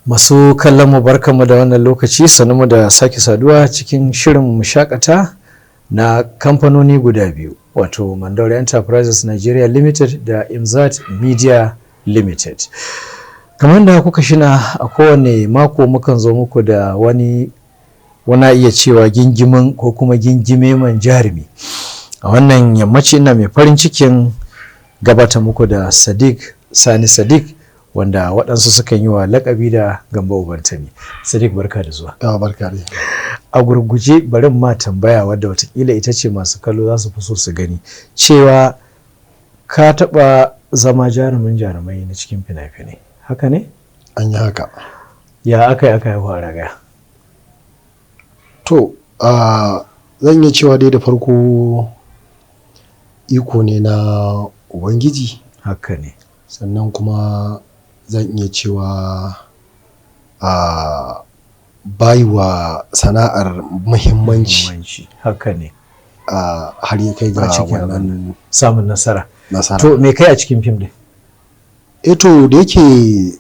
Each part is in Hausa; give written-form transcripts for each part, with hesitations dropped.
Masu kallon mu, barkanmu da wannan lokaci, mu da sake saduwa cikin shirin Mu Shakata na kamfanoni guda biyu, wato Mandawari Enterprises Nigeria Limited da Imzat Media Limited. Kamar da kuka shina, a kowane mako mukan zo muku da wani wana iya cewa gingimin ko kuma gingime man jarumi. A wannan yammaci ina mai farin cikin gabata muku da Sadiq Sani Sadiq, wanda waɗansu sukan yi wa lakabi da Gambo Ubantami. Sadiq, barka da zuwa. Yawa, barka dai. A gurguje, bari ma tambaya wadda watakila ita ce masu kallo za su fi so su gani, cewa ka taɓa zama jarumin jarumai na cikin fina-finai, haka ne? An yi haka. Ya aka yi aka yi a ragaya? To, zan iya cewa dai da farko iko ne na Ubangiji. Haka ne. Sannan kuma zan iya cewa a wa sana'ar muhimmanci. Muhimmanci, haka ne. Har ya kai ga A cikin wannan samun nasara. Nasara. To, me kai a cikin fim din? Eto, da yake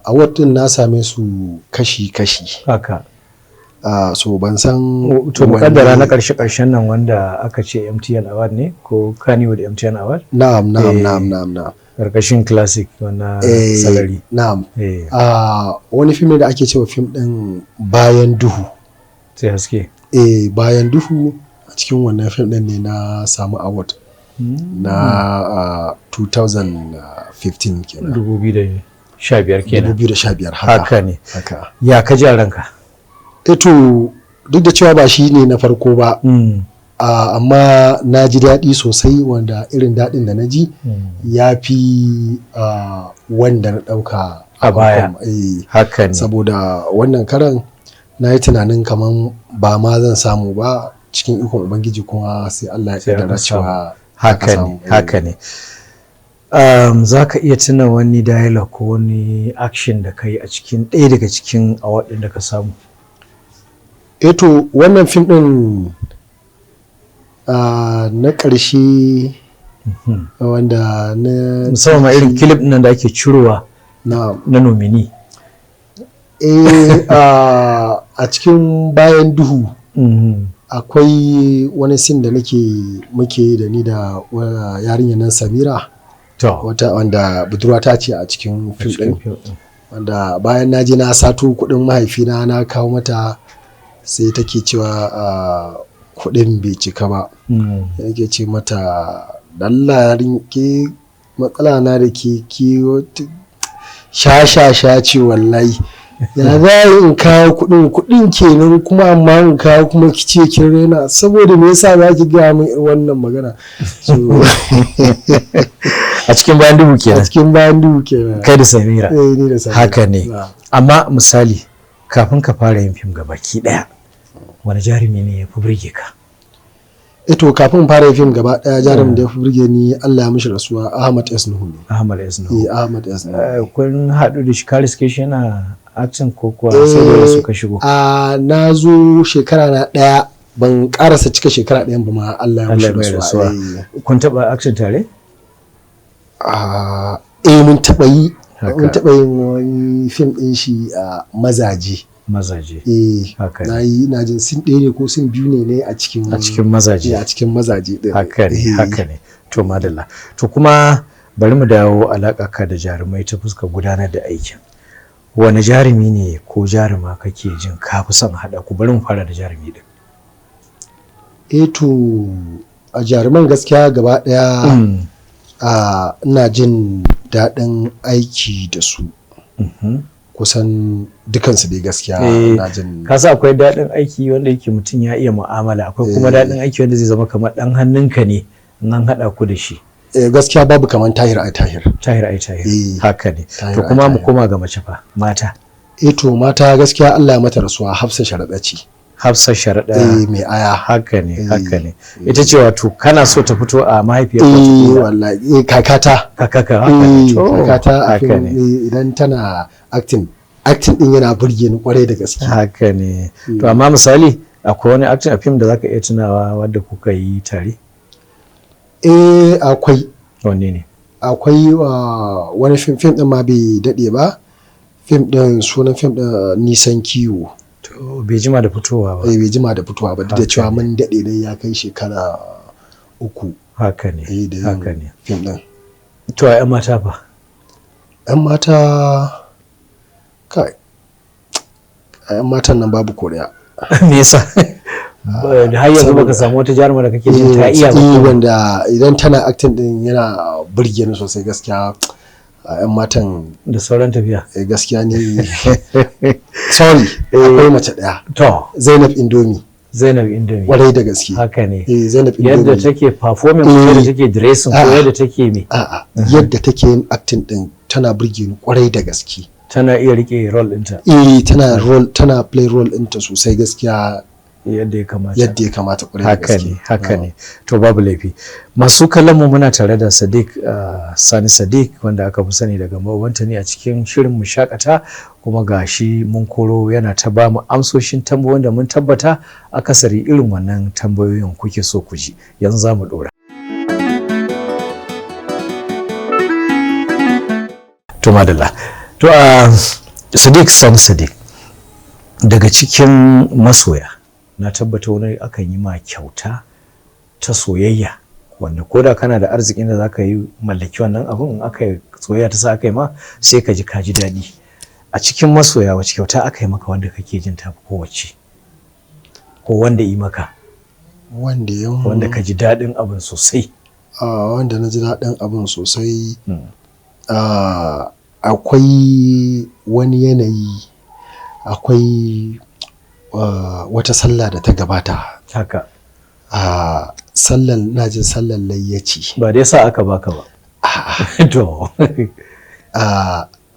award din na same su kashi-kashi. So ban san To, mukaddara na karshe karshen nan wanda aka ce MTN Award ne ko Kannywood MTN Award? Na'am. Na'am. Karkashin classic wannan salary. Na'am. Wani fim ne da ake cewa fim din Bayan Duhu. Sai Haske. Eh, Bayan Duhu. A cikin wannan fim din ne na samu award na 2015 kenan. 2015 kenan. 2015, haka. Haka ne. Haka. Ya ka ji a ranka? Eto, duk da cewa ba shi ne na farko ba, amma na ji daɗi sosai, wanda irin daɗin da na ji ya fi wanda na ɗauka a baya. Farkon. Eh, Haka ne. saboda wannan karan na yi tunanin kaman ba ma zan samu ba, cikin ikon Ubangiji kuma sai Allah ya Sai aka kaddara samu. cewa Haka aka ne. samu. Haka ne. Za ka iya tuna wani dialogue ko wani action da ka yi a cikin ɗaya daga cikin award ɗin da ka samu? Eto, wannan fim ɗin na ƙarshe wanda na Musamman ma irin clip nan da ake cirowa na na nominee. Eh, a cikin Bayan Duhu akwai wani scene da nake muke yi da ni da yarinyar nan Samira, wata wanda budurwata ce a cikin A fim cikin ɗin, fim ɗin. wanda bayan na je na sato kuɗin mahaifina na kawo mata, sai take cewa kuɗin bai cika ba. Yake ce mata, "Dalla yarin ke, matsala na da ke, ki sha sha sha ce wallahi. Ya za a yi in kawo kuɗin, kuɗin kenan kuma, amma in kawo kuma ki ce kin rena, saboda me yasa za ki gaya min irin wannan magana?" So A cikin Bayan Duhu A kenan? cikin Bayan Duhu kenan. Kai da Samira? Eh, ni da Samira. Haka ne. Na. Amma misali, kafin ka fara yin fim gabaki ɗaya, wani jarumi ne ya fi burge ka? Eto, kafin in fara fim gaba daya, jarumin da ya fi burge ni, Allah ya mishi rasuwa, Ahmad S Nuhu ne. Ahmad S. Nuhu. Eh, Ahmad S Nuhu. Kun haɗu da shi, ka riske shi yana acting, ko kuwa sai da suka shigo? A na zo shekara na ɗaya, ban karasa cika shekara ɗayan ba ma Allah ya Allah mishi mai rasuwa. rasuwa. Kun taɓa action tare? Eh, mun taɓa yi. Mun taɓa yin wani fim ɗin shi a Mazaje. Mazaje. Eh. Haka ne. Na yi, na jin scene ɗaya ne ko scene biyu ne ne a cikin A cikin Mazaje. Eh, a cikin Mazaje ɗin. Haka ne. Eh. Haka ne. To, madalla. To, kuma bari mu dawo alaƙa ka da jarumai ta fuskar gudanar da aikin. Wani jarumi ne ko jaruma kake jin ka fi son haɗa ku? Bari mu fara da jarumi din. Eh, to, a jaruman gaskiya gaba ɗaya ina jin daɗin aiki da su kusan dukansu dai gaskiya. Ina jin Ka sa akwai daɗin aiki wanda yake mutum ya iya mu'amala, akwai kuma daɗin aiki wanda zai zama kamar ɗan hannunka ne in an haɗa ku da shi. Eh, gaskiya babu kamar Tahir A Tahir. Tahir A Tahir. Eh. Haka ne. Tahir To, A kuma mu Tahir. koma ga mace fa, mata. Eh, to, mata gaskiya Allah ya mata rasuwa, Hafsa Sharaɗa ce. Hafsa Sharaɗa. Eh, mai aya. Haka ne. Eh. Haka ne. Ita ce wato kana so ta fito a mahaifiyar Eh, wataƙila. wallahi, eh, kakata. Kakaka, haka ne. Eh, To, kakata a haka fim ne. eh, idan tana acting, acting din yana burge ni kwarai da gaske. Haka ne. To, amma misali, akwai wani acting a fim da zaka iya tunawa wadda kuka yi tare? Eh, akwai. Wanne ne? Akwai wani fim, fim din ma bai daɗe ba. Fim ɗin, sunan fim ɗin Nisan Kiwo. To, bai jima da fitowa ba. Eh, bai jima da fitowa ba, duk da Haka cewa ne. mun daɗe dai, ya kai shekara 3 Haka ne. da yin Haka ne. fim ɗin. To, a 'yan mata fa? 'Yan mata, kai, a 'yan matan nan babu koriya. Me yasa? Har yanzu baka samu wata jaruma da kake jin ta iya ba? Eh, wanda idan tana acting din yana burge ni sosai gaskiya, a 'yan matan. Da sauran tafiya. Gaskiya ne, sorry, akwai mace ɗaya. To. Zainab Indomi. Zainab Indomi. Kwarai da gaske. Haka ne. Eh, Zainab Indomi. Yadda take performing ko yadda take dressing ko A'a. yadda take me? A'a, yadda take yin acting din tana burge ni kwarai da gaske. Tana iya rike role ɗinta. Eh, tana role, tana play role ɗinta sosai gaskiya. Yadda ya kamata. Yadda ya kamata, kwarai da Haka gaske. ne, haka ne. To, babu laifi. Masu kallon mu, muna tare da Sadiq Sani Sadiq, wanda aka fi sani daga Mabanta ne, a cikin shirin Mu Shakata, kuma gashi mun koro yana ta ba mu amsoshin tambayoyin da mun tabbata akasari irin wannan tambayoyin kuke so ku ji. Yanzu za mu dora. To, madalla. To, Sadiq Sani Sadiq, daga cikin masoya na tabbata wani akan yi ma kyauta ta soyayya wanda ko da kana da arzikin da zaka yi mallaki wannan abun, in aka yi soyayya ta sa aka yi ma, sai ka ji ka ji daɗi. A cikin masoya, wace kyauta aka yi maka wanda kake jin tafi kowace, ko wanda yi maka? Wanda ya Wanda ka ji daɗin abin sosai. Wanda na ji daɗin abin sosai, akwai wani yanayi, akwai wata sallah da ta gabata. A sallan, na jin sallan layya ce. Ba dai sa aka baka ba? To.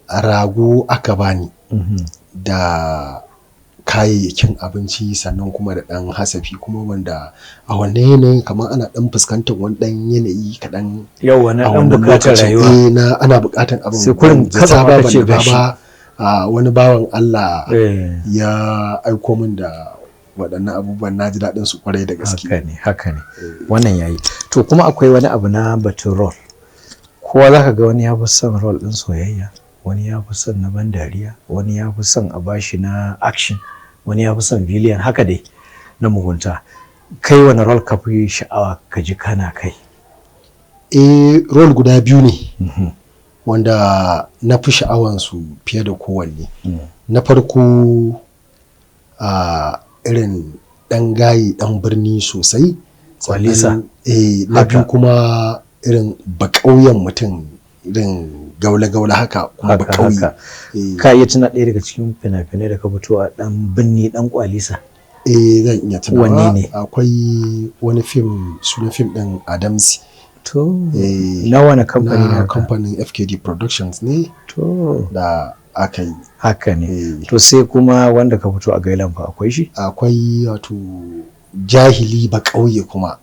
A rago aka bani da kayayyakin abinci, sannan kuma da ɗan hasafi kuma, wanda a wannan yanayin kamar ana ɗan fuskantar wani ɗan yanayi kaɗan. Yau wani A ɗan wannan bukatar lokacin, rayuwa. eh, na ana buƙatar abin. Sai kurin Ban zata katsam ba, aka ban ce nufa gashi. ba, wani bawan Allah ya aiko min da waɗannan abubuwan, na ji daɗin su kwarai da gaske. Haka ne, haka ne, wannan yayi. To, kuma akwai wani abu na batun role. Kowa zaka ga wani ya fi son role ɗin soyayya, wani ya fi son na ban dariya, wani ya fi son a bashi na action, wani ya fi son villain, haka dai na mugunta. Kai, wani role ka fi sha'awa ka ji kana kai? Eh, role guda biyu ne wanda na fi sha'awansu fiye da kowanne. Na farko, a irin ɗan gaye, ɗan birni sosai. Kwalisa. Eh, na biyu kuma irin baƙauyen mutum, irin gaula-gaula haka, kuma baƙauye. Eh. Ka iya tuna ɗaya daga cikin fina-finai da ka fito a ɗan binni, ɗan kwalisa? Eh, zan iya tunawa. Wanne ne? Akwai wani fim, sunan fim ɗin Adamsi. To. Eh, Na wani kamfani ne na haka? Kamfanin FKD Productions ne da aka yi. Haka ne. Eh. To, sai kuma wanda ka fito a gailan fa, akwai shi? Akwai, wato jahili ba ƙauye kuma.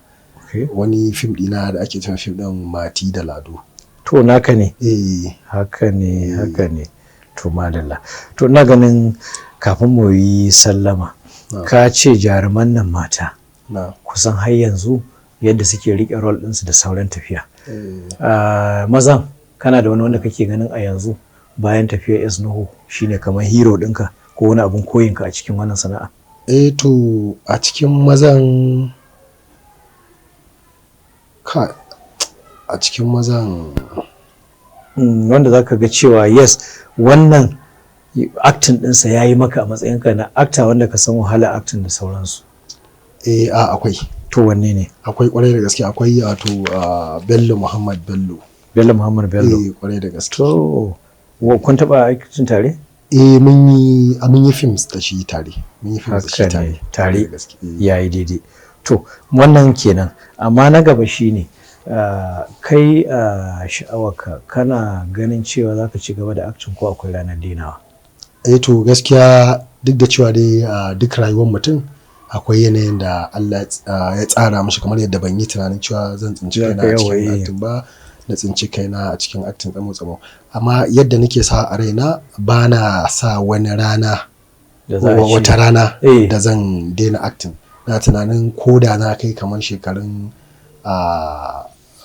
Wani fim ɗina da ake cewa fim ɗin Mati da Lado. To, naka ne? Eh. Haka ne, haka ne. To, madalla. To, ina ganin kafin mu yi sallama, ka ce jaruman nan mata Na. kusan har yanzu yadda suke riƙe role ɗinsu da sauran tafiya. Eh. Ah, mazan, kana da wani wanda kake ganin a yanzu bayan tafiyar S Nuhu shine kamar hero ɗinka ko wani abun koyinka a cikin wannan sana'a? Eh, to, a cikin mazan, ka a cikin mazan, Wanda za ka ga cewa yes, wannan acting ɗinsa ya yi maka a matsayinka na actor wanda ka san wahala acting da sauransu. Eh, a akwai. To, wanne ne? Akwai kwarai da gaske, akwai, wato Bello Muhammad Bello. Bello Muhammad Bello. Eh, kwarai da gaske. To, kun taɓa acting tare? Eh, mun yi films da shi tare, mun yi films da shi. Haka ne. Tare. Tare. Kwarai da gaske, eh. Ya yi daidai. To, wannan kenan. Amma na gaba shine, kai sha'awarka, kana ganin cewa za ka ci gaba da acting ko akwai ranar dainawa? Eh, to, gaskiya duk da cewa dai a duk rayuwar mutum akwai yanayin da Allah ya tsara mashi, kamar yadda ban yi tunanin cewa zan tsinci Za kaina ka a yawa, cikin acting ba, na tsinci kaina a cikin acting tsamo tsamo. Amma yadda nake sa a raina, ba na sa wani rana Da za a ce wata rana da zan daina acting. Na tunanin ko da na kai kamar shekarun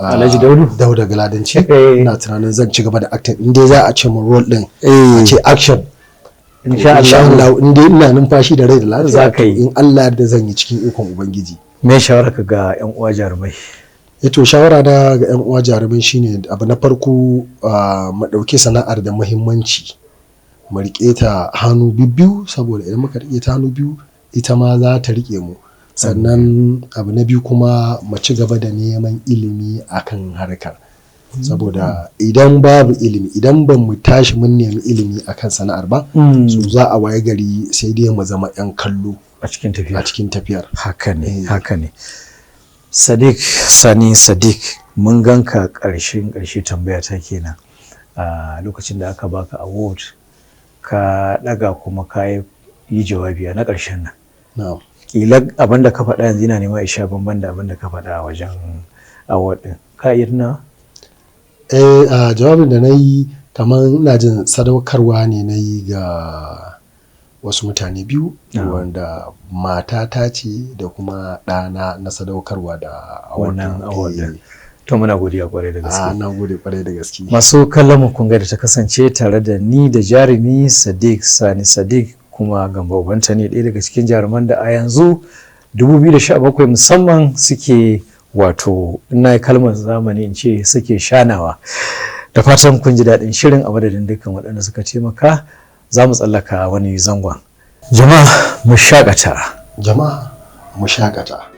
Alhaji Daudu? Dauda Galadanci, ina tunanin zan ci gaba da acting in dai za a ce mun role din, a ce action. Insha Insha Allah. Allah, in dai ina numfashi da rai da lafiya, Za ka yi. in Allah da zan yi cikin ikon Ubangiji. Me shawararka ga 'yan uwa jarumai? To, shawara na ga 'yan uwa jarumai shine, abu na farko, mu ɗauki sana'ar da muhimmanci, mu riƙe ta hannu biyu, saboda idan muka riƙe ta hannu biyu, ita ma za ta riƙe mu. Sannan abu na biyu kuma, mu ci gaba da neman ilimi akan harkar, saboda idan babu ilimi, idan ban mu tashi mun nemi ilimi akan sana'ar ba, so za a waye gari sai dai mu zama 'yan kallo a cikin tafiya. A cikin tafiyar. Haka ne, haka ne. Sadiq Sani Sadiq, mun ganka ƙarshen ƙarshe. Tambaya ta kenan, a lokacin da aka baka award ka ɗaga kuma ka yi jawabi a na ƙarshen nan, Na'am. Kila abin da ka faɗa yanzu yana nema ya sha bamban da abin da ka faɗa a wajen award ɗin. Ka iya tunawa? Eh, a jawabin da na yi, kamar ina jin sadaukarwa ne na yi ga wasu mutane biyu, wanda matata ce da kuma ɗana na sadaukarwa da award wannan ɗin. Award ɗin. To, muna godiya kwarai da gaske. A, na gode kwarai da gaske. Masu kallon mu, kun ga da ta kasance tare da ni da jarumi Sadiq Sani Sadiq, kuma Gambo Ubanta ne, ɗaya daga cikin jaruman da a yanzu 2017 musamman suke, wato ina kalmar zamani in ce, suke shanawa. Da fatan kun ji daɗin shirin. A madadin dukkan waɗanda suka taimaka, za mu tsallaka wani zangon. Jama'a, mu shakata. Jama'a, mu shakata.